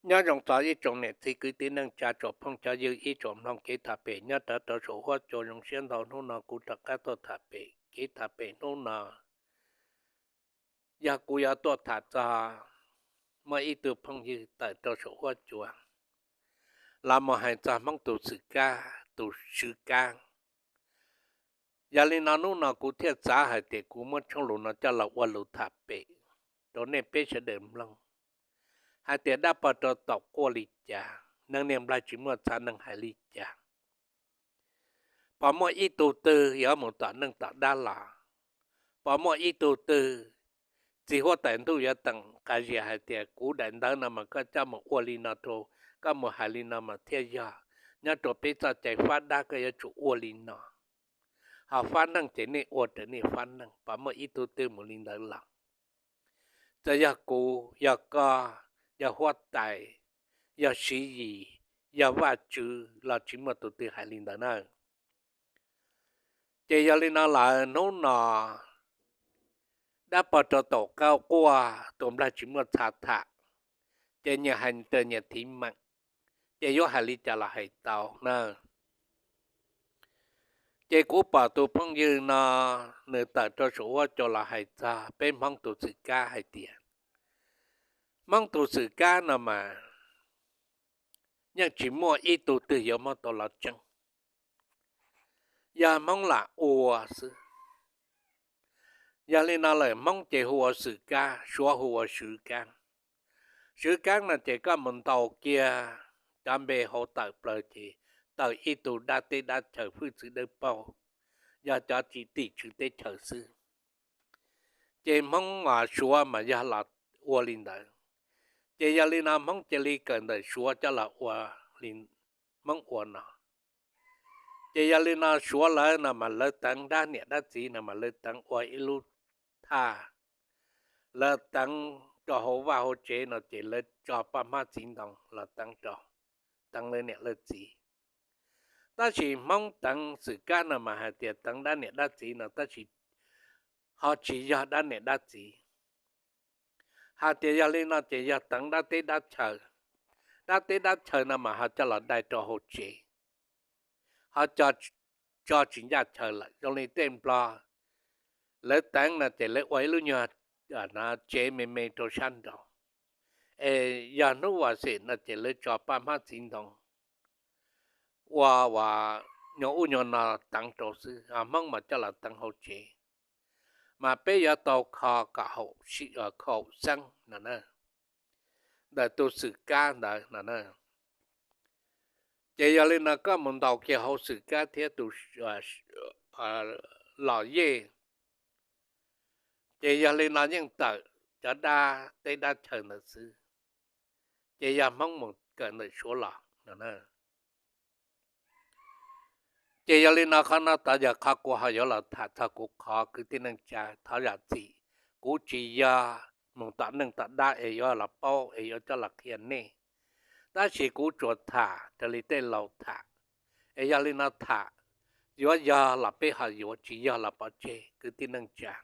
Nyob zoo txog ib tsoom niam txiv kwv tij neej tsa tsoom phooj cov ywg ib tsoom mloog kev tham pem nyob rov rau saum huab cua. Zoo siab ntau hnub no kuv rov qab tuaj tham pem kev tham pem hnub no. Yog kuv yuav tuaj tham txog muaj ib tug phooj ywg tawm rau saum huab cua los mus hais txog Hmoob tus xwm kab, tus swv kab. Yog li no hnub no kuv thiaj xav hais tias kuv muab tshooj lus no coj los ua lus tham pem rau nej peb sawv daws mloog, hais tias dab pog rau taum quaj li cas, neeg niag nplaig tsis muaj txha neeg hais li cas. Pom muaj ib tug twg yuav mus tom neej tom dab los, pom muaj ib tug twg txiv huab tais ntuj yuav teem qas zias hais tias kuv daim ntawv no mas koj coj mus ua li no rau, koj mus hais li no mas thiaj yog, nyob rau peb txoj cai fab dab koj yuav tsum ua li no, ho fab neej ces nej ua raws nej fab neej. Pom muaj ib tug twg mus li ntawd los, txawm yog kuv, yog koj, yog huab tais, yog Siv Yis, yog Vaj Tswv los tsis muaj tus twg hais li ntawd na. Ces yog li no lawm hnub no dab pog rau taum quaj, tus nplaig tsis muaj txha tham, ces nyias hais raws nyias thiv meem, ces yuav hais li cas los hais tau na. Ces kuv pom tus phooj ywg no nws tawm rau saum huab cua los hais txog peb Hmoob tus xwm kab hais tias, Hmoob tus xwm kab no mas yeej tsis muaj ib tug twg yuav muab tau los tseeb, yog Hmoob lam ua xwb. Yog li no lawm Hmoob ces hu ua xwm kab, Suav hu ua swv kab. Swv kab no ces koj mus ntaus kiag cov npe hauv tawm plaws ces tawm ib tug dab teb dab chaw hwj txwv dawb paug, yog cov tim tswv teb chaws xwb. Ces Hmoob Suav mas yog los ua li ntawd. Ces yog li no Hmoob cia li kawm ntawm Suav coj los ua li Hmoob ua no. Ces yog li no Suav lawv no mas lawv teev dab niam dab txiv no mas lawv teev ua ib lub thaj, lawv teev rau hauv vaj hauv tsev no ces lawv tso paj hmab txiv ntoo los teev rau, teev lawv niam lawv txiv. Tab sis Hmoob teev xwm kab no mas hais tias teev dab niam dab txiv no tab sis ho tsis yog dab niam dab txiv. Hais tias yog li no ces yog teev dab teb dab chaw. Dab teb dab chaw no mas ho coj los dai rau hauv tsev, ho tso tsis ncaj chaw lawm. Zoo li tej Nplog lawv teev no ces lawv ua ib lub nyuag tsev me me rau sab nraud, es yog hnub vas xim no ces lawv tso paj hmab txiv ntoo ua uas nyuag ub nyuag no teev rau xwb, ho Hmoob mas coj los teev hauv tsev. Mas peb yuav tau kho kom haum xeeb no na, ntawm tus xwm kab ntawd no na. Ces yog li no koj mus ntaus kiag hauv xwm kab thiab tus los yej, ces yog li no yeej tawm cov dab teb dab chaw ntawd xwb. Ces yog Hmoob mus kawm ntawm Suav los no na. Ces yog li no qhov no tod yog qhov kuv ho yuav los tham txog kuv qhov kwv tij neej tsa thov zam txim. Kuv tsis yog mus tom neej tom dab es yuav los paub es yuav coj los qhia nej, tab sis kuv tsuas tham raws li tej laus tham. Es yog li no tham, yuav yog los peb ho yuav, tsis yog los pov tseg kwv tij neej tsa.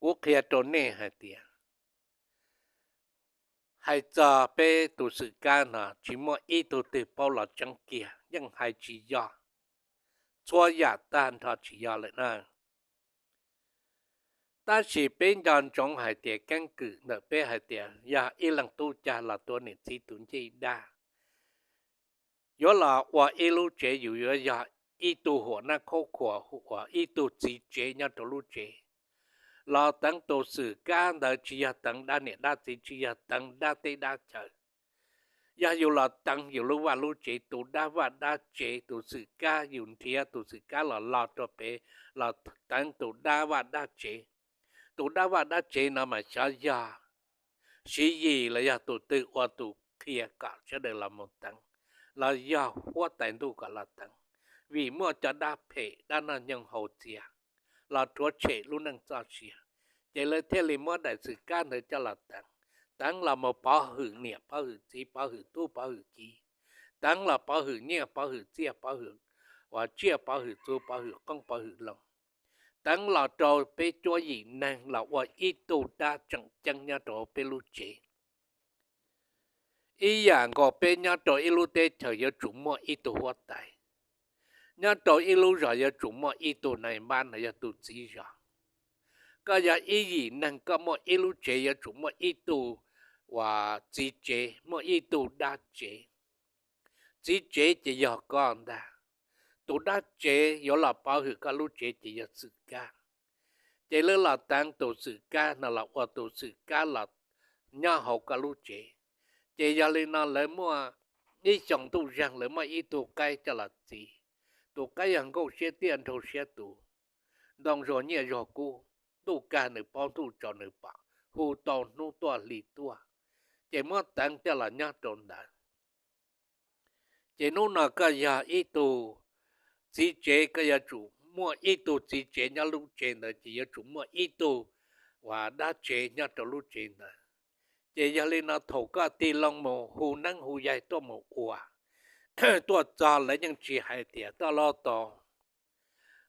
Kuv qhia rau nej hais tias, hais txog peb tus xwm kab no tsis muaj ib tug twg paub los tseeb kiag, yeej hais tsis yog, txhua yam tag nrho tsis yog lawm na. Tab sis peb nco ntsoov hais tias keeb kwm ntawm peb hais tias yog ib leeg tub cag los tuav niam txiv tus ncej dab, yuav los ua ib lub tsev yus yuav yog ib tug huam nab khaub khuam, ua ib tug txiv tsev nyob rau lub tsev. Los teev tus xwm kab ntawd tsis yog teev dab niam dab txiv, tsis yog teev dab teb dab chaw. Yog yus los teev yus lub vaj lub tsev, tus dab vaj dab tsev, tus xwm kab, yus nrhiav tus xwm kab los lo rau pem los teev tus dab vaj dab tsev. Tus dab vaj dab tsev no mas xyov yog Siv Yis los yog tus twg ua tus qhia kom sawv daws los mus teev, los yog huab tais ntuj kom los teev, vim muaj cov dab phem dab noj nyoog haus txias los rhuav tshem lub neej txoj sia, ces lawv thiaj li muab daim xwm kab ntawd coj los teev. Teev los mus pov hwm niam pov hwm txiv pov hwm tub pov hwm kiv, teev los pov hwm nyiaj pov hwm txiaj pov hwm uas tsiaj pov hwm txhuv pov hwm qoob pov hwm loo, teev los rau peb cuab yim neeg los ua ib tug dab tseem ceeb nyob rau peb lub tsev. Ib yam nkaus peb nyob rau ib lub teb chaws yuav tsum muaj ib tug huab tais, nyob rau ib lub zos yuav tsum muaj ib tug nais npab no yog tus txiv zos. Koj yog ib yim neeg koj muaj ib lub tsev yuav tsum muaj ib tug uas txiv tsev, muaj ib tug dab tsev. Txiv tsev ces yog koj ntag, tus dab tsev yuav los pov hwm koj lub tsev ces yog xwm kab. Ces lawv los teev tus xwm kab no los ua tus xwm kab los nyob hauv koj lub tsev. Ces yog li no lawv muaj ib xyoo ntuj zeeg lawv muaj ib tug qaib coj los txiv. Tus qaib yog nkauj siab tiaj nraug siab tus, ntoo zuag nyiaj zuag kub, ntuj kag nws paub ntuj tsaus nws pom, hu tau hnub tuaj hli tuaj, ces muab teev coj los nyob rau ntawd. Ces hnub no koj yog ib tug txiv tsev, koj yuav tsum muaj ib tug txiv tsev nyob lub tsev ntawd, ces yuav tsum muaj ib tug uas dab tsev nyob rau lub tsev ntawd. Ces yog li no thaum koj tig loo mus hu neeb hu yaig tuaj mus ua, tuaj txog lawv yeej tsis hais tias toj loj tau,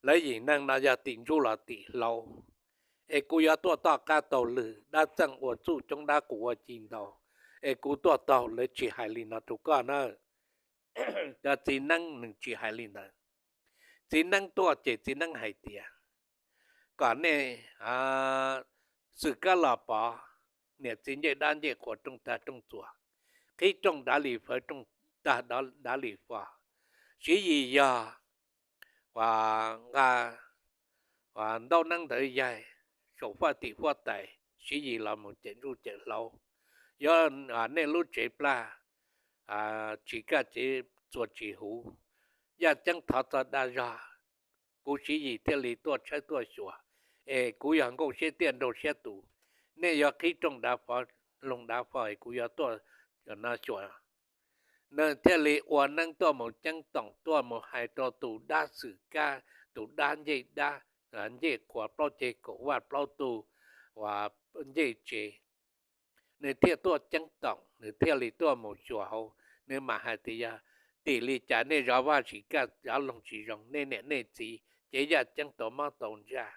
lawv yim neeg no yog tim ntsuj los tim hlau, es kuv yuav tuaj toj qab taug lw, dab txeej ua txuj coob dab qus ua ci ntau, es kuv tuaj taug, lawv tsis hais li no rau koj na. Cov txiv neeb nws tsis hais li ntawd. Txiv neeb tuaj ces txiv neeb hais tias kom nej xwm kab los pov niam txiv ncej dab ncej qhua rooj tag rooj txuas, qhib rooj dav li fawv rooj tag dav li fo. Siv yim yog uas nqa uas ntaub neeb ntawd yaig saum faj tim huab tais, siv yim los mus cem ntsuj cem hlau, yog nej lub tsev plaj tsis kaj tsev txuas tsis huv, yaj ceeb thov txog dag zog, kuv siv yim thiaj li tuaj tshawb tuaj xyuas, es kuv yog nkauj siab tiaj nraug siab tus, nej yuav qhib rooj dav fo, loog dav fo es kuv yuav tuaj no xyuas. Nws thiaj li ua neeb tuaj mus ceeb toom tuaj mus hais rau tus dab xwm kab, tus dab ncej dab, ncej qhua plaub ceg kaum vaj plaub tug uas ncej tsev. Nws thiaj tuaj ceeb toom, nws thiaj li tuaj mus xyuas hauv, nws mam hais tias yog tim li cas nej zov vaj tsis kaj zov loog tsis zoo, nej niam nej txiv cev yaj ceeb tau mob tau ntsaj,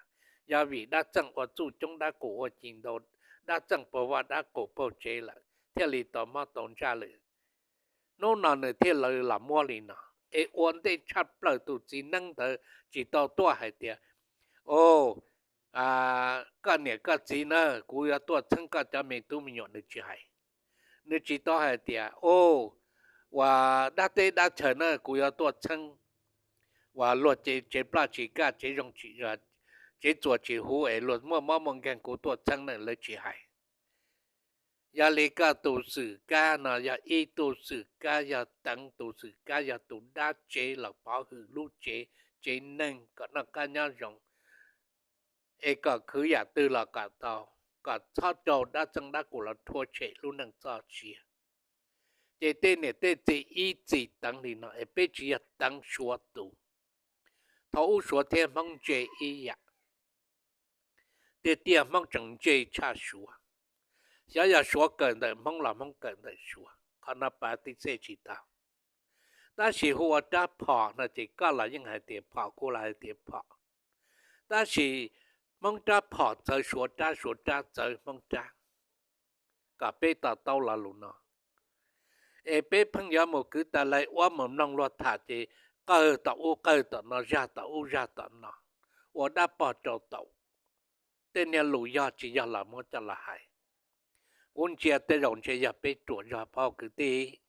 yog vim dab txeej ua txuj coob dab qus ua ci ntau, dab txeej puag vaj dab qus puag tsev lawm thiaj li tau mob tau ntsaj lawm. Hnub no nws thiaj li los muab li no, es ua ntej tshaj plaws tus txiv neeb ntawd tsis tau tuaj hais tias, o, koj niam koj txiv na, kuv yuav tuaj txheeb koj cov me tub me nyuam, nws tsis hais. Nws tsis tau hais tias, o, uas dab teb dab chaw na, kuv yuav tuaj txheeb uas luag tsev plaj tsis kaj tsev zoo, tsev txuas tsis huv es luag muaj mob muaj nkeeg kuv tuaj txheeb na, lawv tsis hais. Yog li koj tus xwm kab no yog ib tug xwm kab yog teev, tus xwm kab yog tus dab tsev los pov hwm lub tsev, tsev neeg kom noj qab nyob zoo, es kom khwv yam twg los kom tau, kom txhob raug dab txeej dab qus los rhuav tshem lub neej txoj sia. Ces tej niam tej txiv ib txwm teev li no es peb tsis yog teev suav tus. Thaum ub suav thiab hmoob ntse ib yam, tiag tiag hmoob tseem ntse tshaj suav. Xyov yog suav kawm ntawm hmoob los hmoob kawm ntawm suav, qhov no pav tib txhej tsis tau. Tab sis hu ua rab phom no ces koj los yeej hais tias phom, kuv los hais tias phom. Tab sis hmoob rab phom txawv suav rab, suav rab txawv hmoob rab, kom peb to taub lo lus no. Es peb pheej yuav mus kwv tas lais uab mus mloog luag tham ces qawg tom ub qawg tom no, zaj tom ub zaj tom no, ua dab pog rau taum. Tej niag lus yog tsis yog los muab coj los hais. Kuv ntsia tej zaum ntshe yog peb ruam zog phauj kwv tij.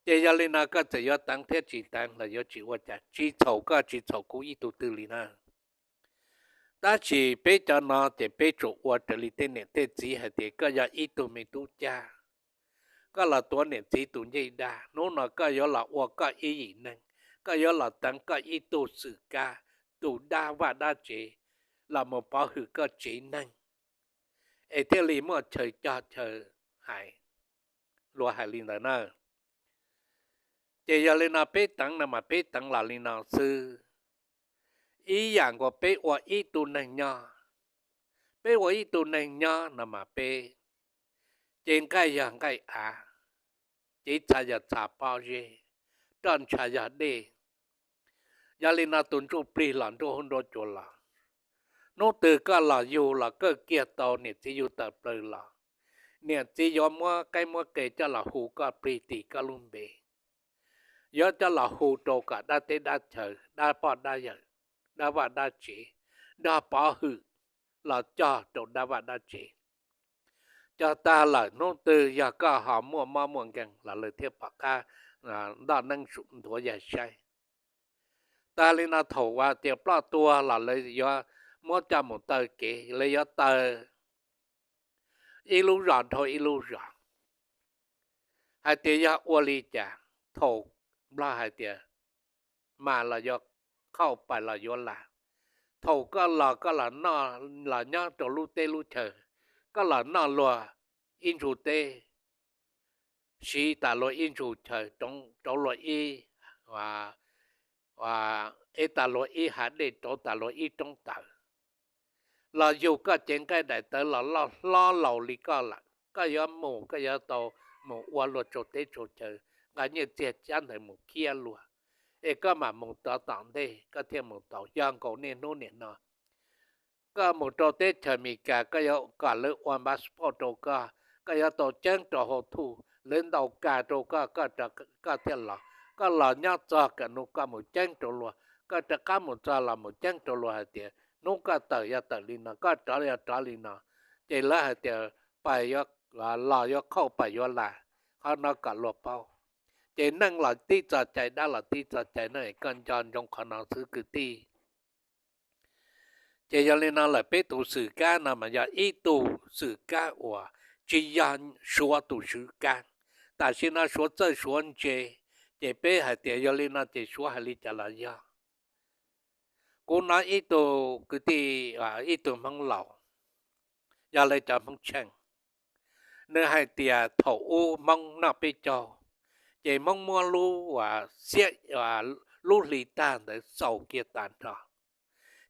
Ces yog li no koj txawm yuav teev thiab tsis teev los yuav tsis ua cas, tsis txhaum koj tsis txhaum kuv ib tug twg li na. Tab sis peb cov no ces peb tsuas ua raws li tej niam tej txiv hais tias koj yog ib tug me tub cab, koj los tuav niam txiv tus ncej dab, hnub no koj yuav los ua koj ib yim neeg, koj yuav los teev koj ib tug xwm kab, tus dab vaj dab tsev los mus pov hwm koj tsev neeg, es thiaj li muaj chaw cog chaw hais, luag hais li ntawd na. Ces yog li no peb teev no mas peb teev los li no xwb. Ib yam nkaus peb ua ib tug neeg nyob, peb ua ib tug neeg nyob no mas peb, ces nqaij yog nqaij av, ces txha yog txha pob zeb, roj ntsha yog dej. Yog li no tus ntsuj plig los nruab huab nruab cua los, hnub twg koj los yug los kawj kiag tau niam txiv yug tawm plaws los, niam txiv yuav muab qaib muab qe coj los hu koj plig tis koj lub npe, yuav coj los hu rau kom dab teb dab chaw, dab poj dab yawm, dab vaj dab tsev, nrog pov hwm los cog rau dab vaj dab tsev. Cog tag lawm hnub twg yog koj ho muaj mob muaj nkeeg los lawv thiaj pom qab ntoj neeb nthuav yaig saib. Tas li no thaum uas tias ploj tuag los lawv yuav muab coj mus taw kev, lawv yuav taw ib lub zos dhau ib lub zos. Hais tias yog ua li cas, thaum Nplog hais tias mas los yuav khauj pais los yuav las, thaum koj los koj los noj los nyob rau lub teb lub chaw, koj los noj luag ib ntsu teb, siv tas luag ib ntsu chaw, rauv luag ib, ev tas luag ib hav dej, rauv tas luag ib roob taws, los yug koj cev nqaij daim tawv los loj hlob laus li koj lawm, koj yuav mus koj yuav tau mus ua luag tsaug teb tsaug chaw, nqa nyiaj txiag cab ntawd mus khiav luag, es koj mam mus tod tom ntej koj thiaj mus tau. Yog nkaus niaj hnub niam no koj mus rau teb chaws Amelikas, koj yuav kom lawv ua passport rau koj, koj yuav tau ceeb rau hauv thuj, lawv ntaus kas rau koj, koj thiaj los. Koj los nyob txog kawm nus koj mus ceeb rau luag, koj rov qab mus txog los mus ceeb rau luag hais tias hnub koj tawm yog tawm li no, koj rov yog rov li no. Ces lawv hais tias pais yuav, los yuav khauj pais yuav las, qhov no kom luag paub. Ces neeg los tib txoj cai, dab los tib txoj cai no, koj nco ntsoov qhov no xwb kwv tij. Ces yog li no lawm peb tus xwm kab no mas yog ib tug xwm kab uas tsis yog Suav tus xwm kab. Tam sim no Suav txawj Suav ntse, ces peb hais tias yog li no ces Suav hais li cas los yog. Kuv hnov ib tug kwv tij, ib tug Hmoob laus, yog lawv cov Hmoob Tsheej, nws hais tias thaum ub Hmoob noj peb caug, ces Hmoob muab lub xiab, lub hli tag ntawd xaus kiag tas nrho.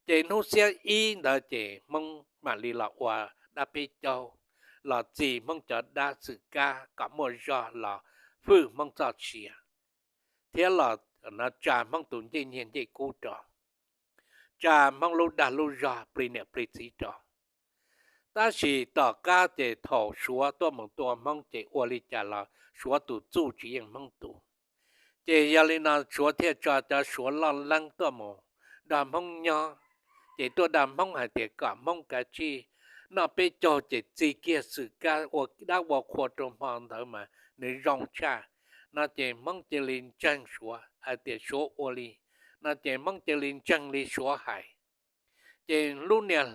Ces hnub xiab ib ntawd ces Hmoob mam li los ua dab peb caug, los txi Hmoob cov dab xwm kab kom muaj zog los hwj Hmoob txoj sia, thiab los tsa Hmoob tus ncej nyiaj ncej kub rau, tsa Hmoob lub dag lub zog plig niam plig txiv rau. Tab sis tom qab ces thaum Suav tuaj mus tua Hmoob ces ua li cas los Suav tus txuj tsis yeej Hmoob tus. Ces yog li no Suav thiaj tso cov Suav loj leeb tuaj mus nrog Hmoob nyob. Ces tuaj dag Hmoob hais tias kom Hmoob kav tsij noj peb caug ces txi kiag xwm kab ua dab ua qhua rau hmo ntawd mas nws zoo tshaj. No ces Hmoob cia li ntseeg Suav hais tias Suav ua li. No ces Hmoob cia li ntseeg li Suav hais. Ces lub niag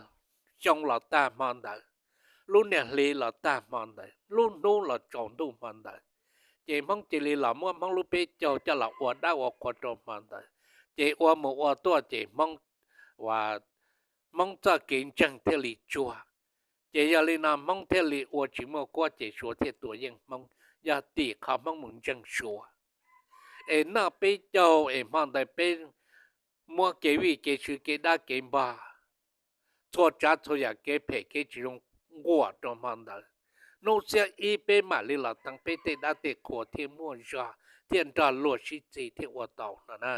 xyoo los tag hmo ntawd, lub niag hli los tag hmo ntawd, lub hnub los tsaus ntuj hmo ntawd, ces Hmoob cia li los muab Hmoob lub peb caug coj los ua dab ua qhua rau hmo ntawd. Ces ua mus ua tuaj ces Hmoob, Hmoob txoj kev ntseeg thiaj li tsuag. Ces yog li no Hmoob thiaj li ua tsis muaj kuab ces Suav thiaj tua yeej Hmoob, yog tim qhov Hmoob mus ntseeg Suav. Es noj peb caug es hmo ntawd peb muab kev vij kev sw kev dab kev npog, txhua tsav txhua yam kev phem kev tsis zoo nquam rau hmo ntawd. Hnub xiab ib peb mam li los teev peb tej dab tej qhua thiaj muaj zog thiaj nrog luag sib txig thiaj ua tau no na.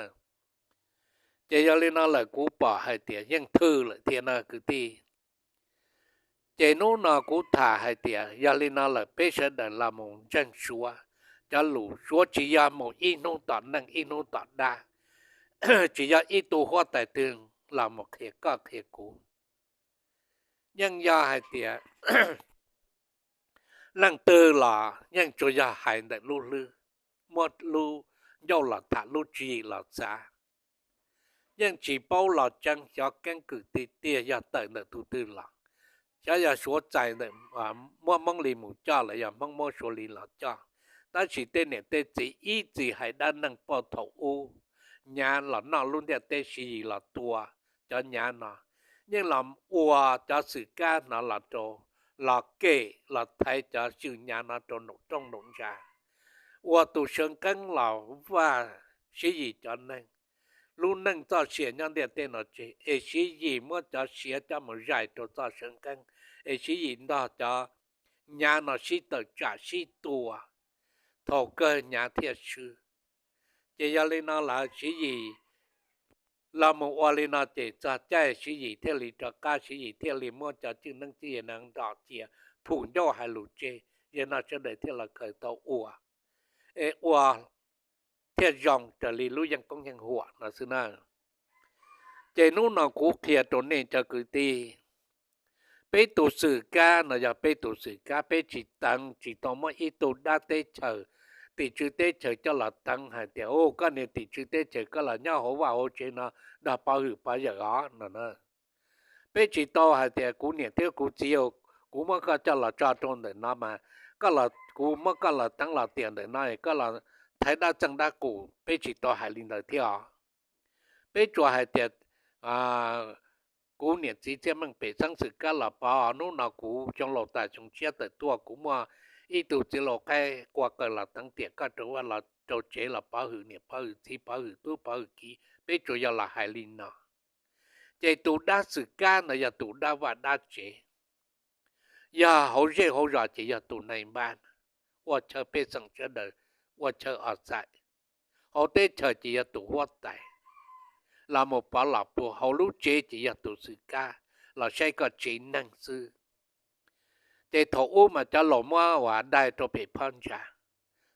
Ces yog li no lawm kuv pom hais tias yeej thwj lawm thiab na kwv tij. Ces hnub no kuv tham hais tias yog li no lawm peb sawv daws los mus ntseeg Suav cov lus. Suav tsis yog mus ib hnub tom neej ib hnub tom dab, tsis yog ib tug huab tais twg los mus qhia koj qhia kuv. Yeej yog hais tias leej twg los yeej tsuas yog hais ntawm lub hlwb, muab lub ncauj los tham lub tswv yim los xav. Yeej tsis paub los tseeb, xyov keeb kwm tiag tiag yog tawm ntawm tus twg los, xyov yog Suav txais ntawm, muab Hmoob li mus coj los yog Hmoob muab Suav li los coj. Tab sis tej niam tej txiv ib txwm hais dab neeg pauj thaum ub, Nyav los noj lub ntiaj teb Siv Yis los tua cov Nyav no, yeej los ua cov xwm kab no los rau, los kem los thaiv cov xwm Nyav no rau nraum rooj nraum ntsa, ua tus sawv nqeeb los vaj Siv Yis cov neeg, lub neej txoj sia nyob ntiaj teb no tseg, es Siv Yis muab cov siav coj mus zais rau txoj sawv nqeeb, es Siv Yis nrog cov Nyav no sib tawm tsam sib tua, thaum kawg Nyav thiaj swb. Ces yog li no lawm Siv Yis los mus ua li no ces txog caij Siv Yis thiaj li rov qab, Siv Yis thiaj li muab cov cwj neeb cwj yaig no nrog cia, phum ncauj hais lus tseg, zej no sawv daws thiaj los khaws tau ua, es ua thiaj zoo raws li lub yeeb koob yeej huam no xwb na. Ces hnub no kuv qhia rau nej cov kwv tij, peb tus xwm kab no yog peb tus xwm kab, peb tsis teev, tsis tau muab ib tug dab teb chaws, tim tswv teb chaws coj los teev hais tias, Ua, koj niag tim tswv teb chaws koj los nyob hauv vaj hauv tsev no nrog pov hwm pov yawm os, no na. Peb tsis tau hais tias, Kuv niam thiab kuv txiv, kuv muab koj coj los tso rau ntawm no mas, kuv muab koj los teev los tiam ntawm no, koj los thaiv dab txeej dab qus. Peb tsis tau hais li ntawd thiab os. Peb tsuas hais tias, Kuv niam txiv Txhiaj Meej Pem Xeeb xwm kab los pov, hnub no kuv xyoo laus tas xyoo tshiab tawm tuaj, kuv muaj ib tug txiv laus qaib qua qaws los teev tiam koj rau vaj los rau tsev los pov hwm niam pov hwm txiv pov hwm tub pov hwm kiv. Peb tsuas yog los hais li no. Ces tus dab xwm kab ntawd yog tus dab vaj dab tsev. Yog hauv zej hauv zos ces yog tus nai npab, ua chaw pej xeem sawv daws ua chaw os txais. Hauv teb chaws ces yog tus huab tais, los mus pov los puag. Hauv lub tsev ces yog tus xwm kab los saib koj tsev neeg xwb. Ces thaum ub mas cov laus muab ua dai rau pem phab ntsa,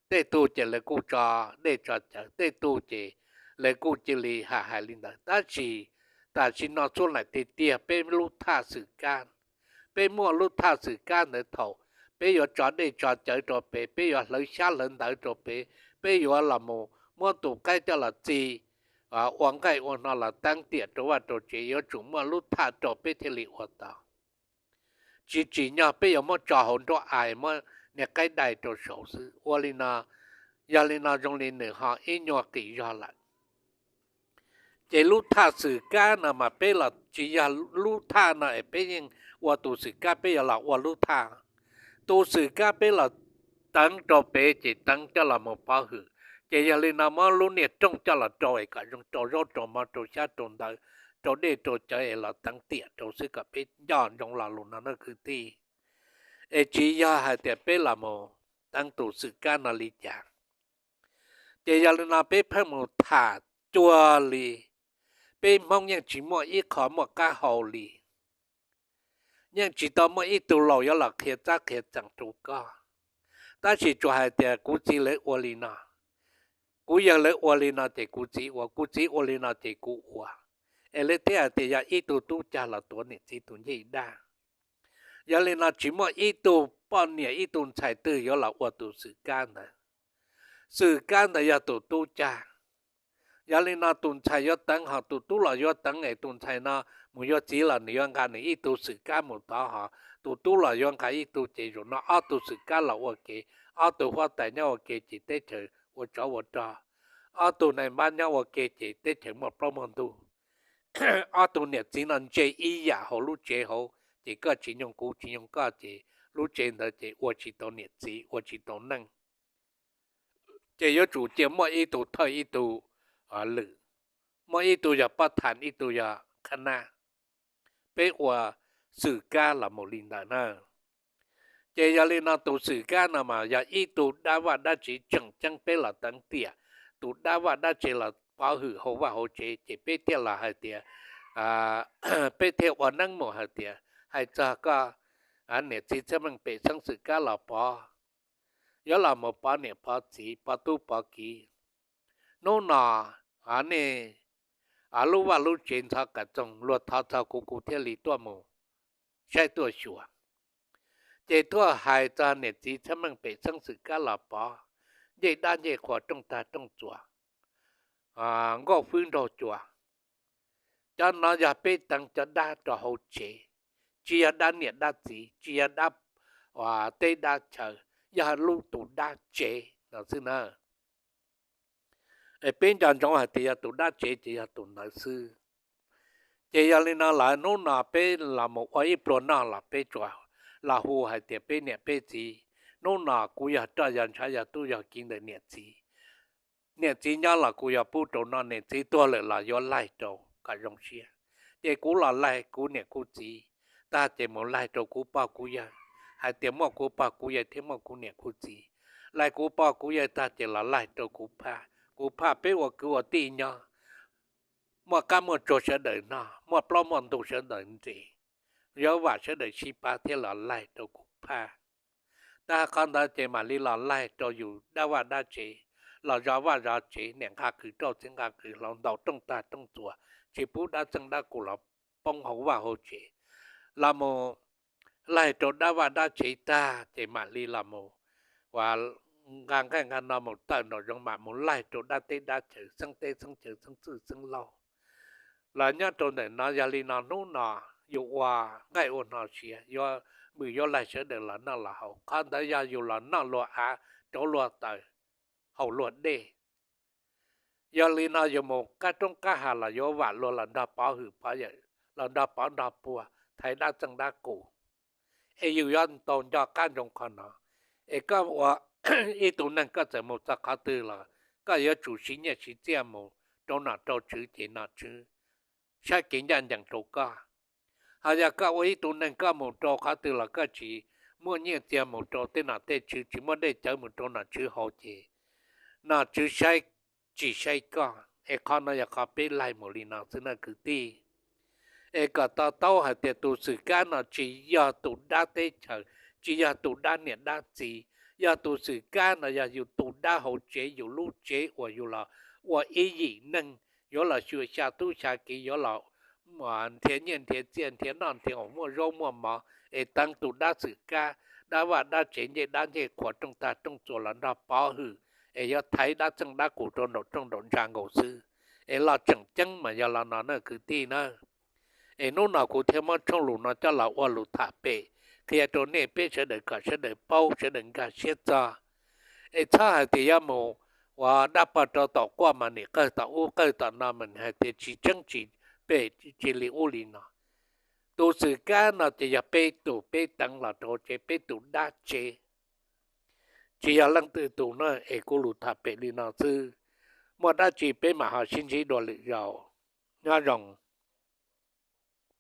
tej tug ces lawv kuj tso dej tso cawv, tej tug ces lawv kuj cia li hais hais li ntawd. Tab sis tam sim no txhua laim tiag tiag peb lub thaj xwm kab, peb muaj lub thaj xwm kab ntawd thaum peb yuav tso dej tso cawv rau pem, peb yuav hlawv xyab hlawv ntawv rau pem, peb yuav los mus muab tus qaib coj los txi ua nqaij ua hno los teev tiam rau vaj rau tsev, yuav tsum muaj lub thaj rau peb thiaj li ua tau. Tsis tsim nyog peb yuav muab tso hauv nruab ais muab niag qaib dai rau saud xwb. Ua li no, yog li no zoo li nws ho ib nyuag qis zog lawm. Ces lub thaj xwm kab no mas peb los tsis yog lub thaj no es peb yeej ua tus xwm kab, peb yuav los ua lub thaj. Tus xwm kab peb los teev rau pem ces teev coj los mus pov hwm. Ces yog li no muab lub niag rooj coj los rau es kom zoo rau zaub rau mov rau xyab rau ntawv, rau dej rau cawv es los teev tiam rau xwb kom peb nco ntsoov lo lus no na kwv tij. Es tsis yog hais tias peb los mus teev tus xwm kab no li cas. Ces yog li no peb pheej mus tham cuag li, peb Hmoob yeej tsis muaj ib qho muaj qab hau li. Yeej tsis tau muaj ib tug laus yuav los qhia txab qhia txeem rau koj. Tab sis tsuas hais tias kuv txiv lawv ua li no, kuv yawg lawv ua li no ces kuv txiv ua, kuv txiv ua li no ces kuv ua. Es lawv thiaj hais tias yog ib tug tub cag los tuav niam txiv tus ncej dab. Yog li no tsis muaj ib tug poj niam ib tug ntxhais twg yuav los ua tus xwm kab ntawd. Xwm kab ntawd yog tus tub cag. Yog li no tus ntxhais yuav teev ho tus tub los yuav teev es tus ntxhais no mus yuav txiv los nws yuav nqa nws ib tug xwm kab mus tod ho tus tub los yuav nqa ib tug ces zaum no ob tug xwm kab los ua ke, ob tug huab tais nyob ua ke ces teb chaws ua tsov ua rog, ob tug nai npab nyob ua ke ces teb chaws muaj plaub muaj ntug. Ob tug niam txiv no ntse ib yam hauv lub tsev hauv, ces koj tsis nyoog kuv tsis nyoog koj ces lub tsev ntawd ces ua tsis tau niam txiv ua tsis tau neej. Ces yuav tsum cia muaj ib tug thawj ib tug lwm, muaj ib tug yog poj tham ib tug yog qhab nab. Peb ua xwm kab los mus li ntawd na. Ces yog li no tus xwm kab no mas yog ib tug dab vaj dab tsev tseem ceeb peb los teev tiam, tus dab vaj dab tsev los pov hwm hauv vaj hauv tsev ces peb thiaj los hais tias, peb thiaj ua neeb mus hais tias, hais txog koj niam txiv Txhiaj Meej Pem Xeeb xwm kab los pov, yuav los mus pov niam pov txiv pov tub pov kiv. Hnub no nej lub vaj lub tsev ntxhov Kav Txoog luag thov txog kuv, kuv thiaj li tuaj mus saib tuaj xyuas. Ces tuaj hais txog niam txiv Txhiaj Meej Pem Xeeb xwm kab los pov, ncej dab ncej qhua rooj tag rooj txuas, nkauj fwb nraug cua. Cov no yog peb teev cov dab rau hauv tsev, tsis yog dab niam dab txiv, tsis yog dab teb dab chaw, yog lub tus dab tsev no xwb na. Es peb nco ntsoov hais tias yog tus dab tsev ces yog tus ntawd xwb. Ces yog li no lawm hnub no peb los mus ua ib pluag noj los peb tsuas los hu hais tias peb niam peb txiv, hnub no kuv yog roj yog ntshav yog tub yog kiv ntawm niam txiv. Niam txiv nyob los kuv yuav pub rau noj, niam txiv tuag lawm los yuav laig rau kom zoo siab. Ces kuv los laig kuv niam kuv txiv tag ces mus laig rau kuv pog kuv yawg, hais tias muaj kuv pog kuv yawg thiab muaj kuv niam kuv txiv. Laig kuv pog kuv yawg tag ces los laig rau kuv phaj, kuv phaj peb ua kwv ua tij nyob, muaj qab muaj tsuag sawv daws noj, muaj plaub muaj ntug sawv daws nres, yuav vam sawv daws sib pab thiab los laig rau kuv phaj. Tab qhov ntawd ces mam li los laig rau yus dab vaj dab tsev, los zov vaj zov tsev, niam nqa qws rauj txiv nqa qws hlau ntaus rooj tag rooj txuas, tsis pub dab txeej dab qus los poob hauv vaj hauv tsev. Los mus laig rau dab vaj dab tsev tag ces mam li los mus ua nqa nqaij nqa no mus tawm nraum zoov mam mus laig rau dab teb dab chaw, xeeb teb xeeb chaw, xeeb txwj xeeb laug. Los nyob rau ntawm no, yog li no hnub no yus ua nqaij ua hno siav, yuav, vwm yuav laig sawv daws los noj los haus. Qhov ntawd yog yus los noj luag av, rauv luag taws, haus luag dej. Yog li no yus mus qab roob qab hav los yuav vam luag los nrog pov hwm pov yawm, los nrog pov nrog puag, thaiv dab txeej dab qus. Es yus yuav tau nco qab ntsoov qhov no. Es koj ua ib tug neeg koj txawm mus txog qhov twg los koj yuav tsum siv nyiaj siv txiaj mus rau nom rau tswv ces nom tswv saib kev ncaj ncees rau koj. Ho yog koj ua ib tug neeg koj mus rau qhov twg los koj tsis muaj nyiaj txiag mus rau tej nom tej tswv, tsis muaj dej cawv mus rau nom tswv haus ces nom tswv saib tsis saib koj. Es qhov no yog qhov peb laig mus li no xwb na kwv tij. Es kom to taub hais tias tus xwm kab no tsis yog tus dab teb chaws, tsis yog tus dab niam dab txiv, yog tus xwm kab no yog yus tus dab hauv tsev, yus lub tsev uas yus los ua ib yim neeg, yuav los xyuas xya tub xya kiv, yuav los nrhiav nyiaj nrhiav txiaj, nrhiav noj nrhiav haus, muaj zaub muaj mov, es teev tus dab xwm kab, dab vaj dab tsev, ncej dab ncej qhua, rooj tag rooj txuas los nrog pov hwm, es yuav thaiv dab txeej dab qus rau nraum rooj nraum ntsa nkaus xwb. Es los tseem ceeb mas yog los no na kwv tij na. Es hnub no kuv thiaj muab tshooj lus no coj los ua lus tham pem qhia rau nej peb sawv daws kom sawv daws paub, sawv daws nkag siab txog. Es txhob hais tias yuav mus ua dab pog rau tom quaj mas nim qawg tom ub qawg tom no mas hais tias tsis tseeb tsis pem, tsis li ub li no. Tus xwm kab no ces yog peb tus peb teev los rau tsev, peb tus dab tsev, tsis yog leej twg tus na. Es kuv lus tham pem li no xwb, muaj dab tsi peb mam ho sib ntsib dua lwm zaus. Nyob zoo.